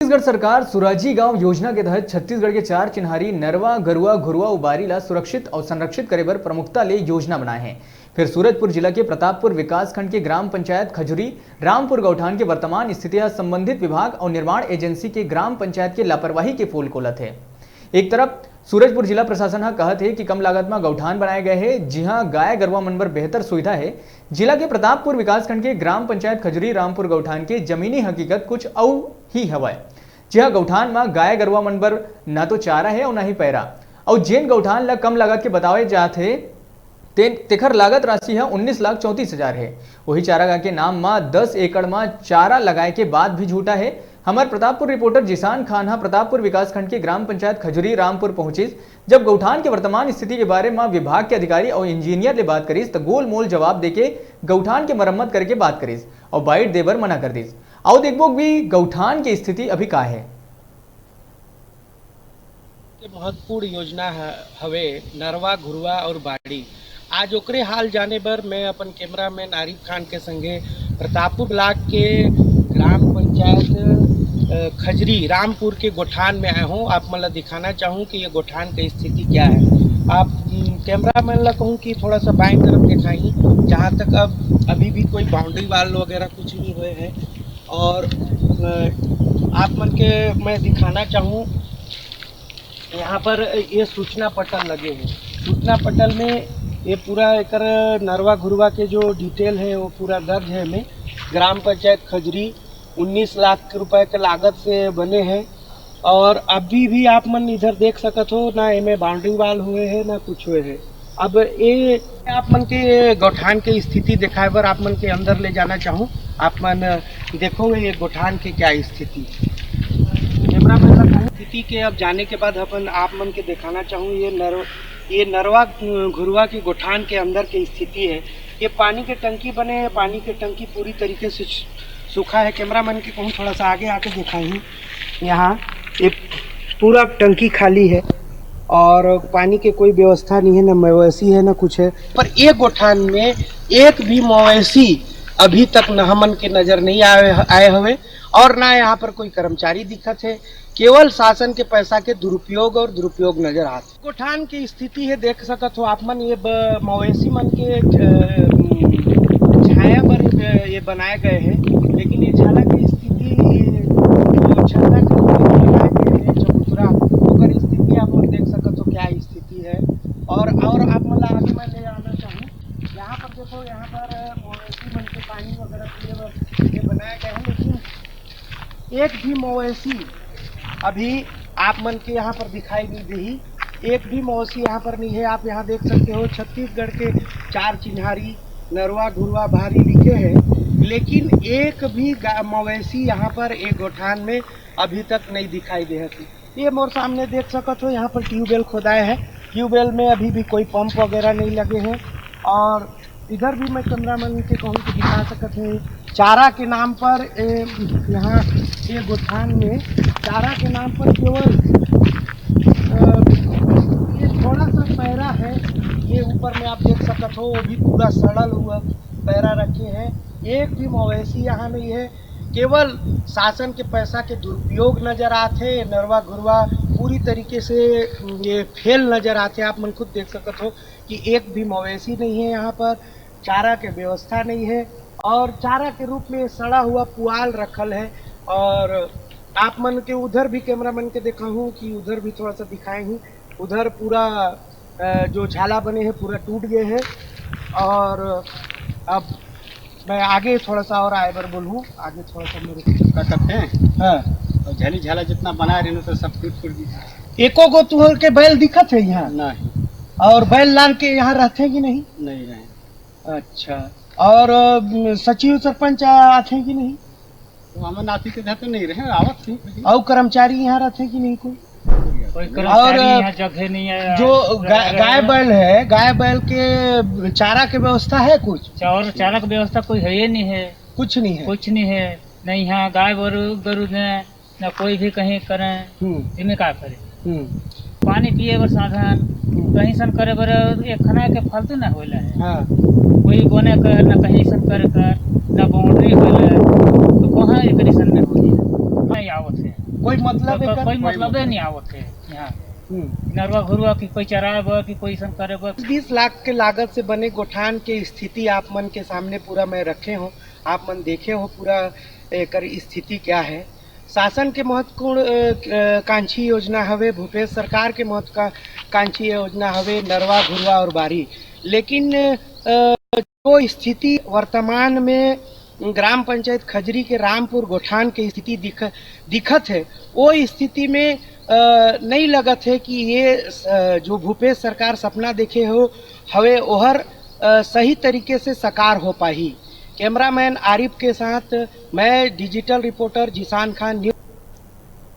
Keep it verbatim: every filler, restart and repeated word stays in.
छत्तीसगढ़ सरकार सुराजी गांव योजना के तहत छत्तीसगढ़ के चार चिन्हारी नरवा, गरुआ, घुरुआ अउ बारी ला सुरक्षित अउ संरक्षित करे बर प्रमुखता ले योजना बनाए हे। फिर सूरजपुर जिला के प्रतापपुर विकासखंड के ग्राम पंचायत खजुरी रामपुर गौठान के वर्तमान स्थिति ह संबंधित विभाग अउ निर्माण एजेंसी के ग्राम पंचायत के लापरवाही के पोल खोलत हे। एक तरफ सूरजपुर जिला प्रशासन ह कहत हे कि कम लागत म गौठान बनाए गए हे, जिहां गाय गरवा मन बर बेहतर सुविधा हे। जिला के प्रतापपुर विकासखंड के ग्राम पंचायत खजुरी रामपुर गौठान के जमीनी हकीकत कुछ अउ ही हवय, जिहां गौठान म गाय गरवा मन बर ना तो चारा हे अउ ना ही पैरा, अउ जेन गौठान ल कम लागत के बताए जात हे, ते-, तेखर लागत राशि ह उन्नीस लाख चौंतीस हजार हे। वही चारागाह के नाम म दस एकड़ म चारा लगाए के बात भी झूठा हे। हमर प्रतापपुर रिपोर्टर जिशान खान ह प्रतापपुर विकासखंड के ग्राम पंचायत खजुरी रामपुर पहुंचिस, जब गौठान के वर्तमान स्थिति के बारे म विभाग के अधिकारी अउ इंजीनियर ले बात करिस, त गोल मोल जवाब देके गौठान के मरम्मत करे के बात करिस अउ बाइट दे बर मना कर दिस। अउ देखबो भी गौठान के स्थिति अभी का हे। के महत्वपूर्ण योजना ह-, हवे नरवा, घुरवा और बाड़ी। आज ओकरे हाल जाने बर मैं अपन कैमरामैन आरिफ खान के संगे प्रतापपुर ब्लॉक के ग्राम पंचायत, अ, खजरी रामपुर के गोठान में आए हूँ। आप मन ला दिखाना चाहूँ कि ये गोठान के स्थिति क्या है। आप, उम, कैमरामैन ला कहूँ कि थोड़ा सा बाएं तरफ दिखाई, जहाँ तक अब अभी भी कोई बाउंड्री वॉल वगैरह कुछ नहीं हुए हैं। और, अ, आप मन के मैं दिखाना चाहूँ, यहाँ पर ये सूचना पटल लगे हैं। सूचना पटल में ये पूरा एकर नरवा घुरवा के जो डिटेल है, वो पूरा दर्ज है। में ग्राम पंचायत खजरी उन्नीस लाख रुपए के लागत से बने हैं। और अभी भी आप मन इधर देख सकत हो ना, एमे बाउंड्री वॉल हुए है ना कुछ हुए है। अब ये आप मन के गौठान के स्थिति दिखाए बर आप मन के अंदर ले जाना चाहूँ। आप मन देखो ये गौठान के क्या स्थिति। कैमरा मैन ला कहूँ, स्थिति के अब जाने के बाद अपन आप मन के दिखाना चाहूँ ये नर-, ये नरवा, अ, घुरवा के गोठान के अंदर के स्थिति है। ये पानी के टंकी बने हैं, पानी के टंकी पूरी तरीके से सु-, सूखा है। कैमरा मैन के कहूँ थोड़ा सा आगे आके दिखाई, यहाँ ये पूरा टंकी खाली है और पानी के कोई व्यवस्था नहीं है, ना मवेशी है ना कुछ है। पर ये गोठान में एक भी मवेशी अभी तक न हमन के नजर नहीं आए, आए हुए और ना यहाँ पर कोई कर्मचारी दिखत है। केवल शासन के पैसा के दुरुपयोग और दुरुपयोग नजर आत। गोठान के स्थिति है, देख सकत हो आप मन, ये ब-, मवेशी मन के, अ, छाया बर ये ब-, ये बनाए गए हैं, लेकिन ये झाला की स्थिति, ये जो छत्ता के ऊपर बनाए गए हैं चबूतरा, ओकर स्थिति आप मन देख सकत हो क्या स्थिति है। और, और आप मन ला आगे मैं ले आना चाहूँ, यहाँ पर देखो, यहाँ पर मवेशी मन के पानी वगैरह पिए बर ये बनाए गए हैं, लेकिन एक भी मवेशी अभी आप मन के यहाँ पर दिखाई नहीं दी। एक भी मवेशी यहाँ पर नहीं है। आप यहाँ देख सकते हो, छत्तीसगढ़ के चार चिन्हारी नरवा घुरवा भारी लिखे हैं, लेकिन एक भी गा-, मवेशी यहाँ पर एक गोठान में अभी तक नहीं दिखाई दे है। ये मोर सामने देख सकत हो, यहाँ पर ट्यूबवेल खोदाए है। ट्यूबवेल में अभी भी कोई पंप वगैरह नहीं लगे हैं। और इधर भी मैं कैमरामैन के कहूँ कि दिखा सकत है, चारा के नाम पर ए, यहाँ ये गोठान में चारा के नाम पर केवल, अ, ये थोड़ा सा पैरा है। ये ऊपर में आप देख सकत हो, वो भी पूरा सड़ल हुआ पैरा रखे हैं। एक भी मवेशी यहाँ नहीं है। केवल शासन के पैसा के दुरुपयोग नजर आथे। नरवा घुरवा पूरी तरीके से ये फेल नजर आथे। आप मन खुद देख सकत हो कि एक भी मवेशी नहीं है यहाँ पर, चारा के व्यवस्था नहीं है और चारा के रूप में सड़ा हुआ पुआल रखल है। और आप मन के उधर भी, कैमरामैन के देखा हूँ कि उधर भी थोड़ा सा दिखाए हूँ, उधर पूरा, अ, जो झाला बने हैं पूरा टूट गए हैं। और अब मैं आगे थोड़ा सा और आए बर बोलूँ, आगे थोड़ा सा मेरे का करते हैं? हाँ। और झाली झाला जितना बना रहे हैं तो सब टूट फूट गया। एको गो तुहर के बैल दिखत है यहाँ? नहीं। और बैल लान के यहाँ रहते हैं कि नहीं? नहीं रहे। अच्छा। और, अ, सचिव सरपंच आ-, आते हैं कि नहीं? वो हमर नाती के घर तो नहीं रहे, आवत थे। और कर्मचारी यहाँ रहते हैं कि नहीं कोई? कोई और कर्मचारी यहाँ जगह नहीं है। जो गा-, गाय बैल है, गाय बैल के चारा के व्यवस्था है कुछ? चारा, चारा के व्यवस्था कोई है ही नहीं है। कुछ नहीं है? कुछ नहीं है, नहीं यहाँ गाय गरु, गरु ने ना कोई भी कहीं करें, हम्म। इनमें का करें? हम्म। पानी पिए बर साधन, हम्म। कहीं सन करे बर एक खना के फालतू ना होला है। हाँ। कोई बोने कर, ना कहीं सन करे कर, ना बाउंड्री होला, तो कहाँ एक सन में होई? नहीं आवत है। कोई मतलब कोई, एकर? कोई मतलब नहीं आवत है यहाँ। हम्म। नरवा घुरवा की कोई चराए बर कि कोई ऐसन करे बर। बीस लाख के लागत से बने गोठान के स्थिति आप मन के सामने पूरा मैं रखे हो, आप मन देखे हो पूरा एकर स्थिति क्या है। शासन के महत्वपूर्ण अ, अ, कांक्षी योजना हवे, भूपेश सरकार के महत्वाकांक्षी योजना हवे नरवा घुरवा और बारी, लेकिन अ, जो स्थिति वर्तमान में ग्राम पंचायत खजरी के रामपुर गोठान के स्थिति दिख दिखत है, वो स्थिति में अ, नहीं लगत है कि ये अ, जो भूपेश सरकार सपना देखे हो हवे ओहर अ, सही तरीके से साकार हो पाही। कैमरामैन आरिफ के साथ मैं डिजिटल रिपोर्टर जिशान खान, न्यूज।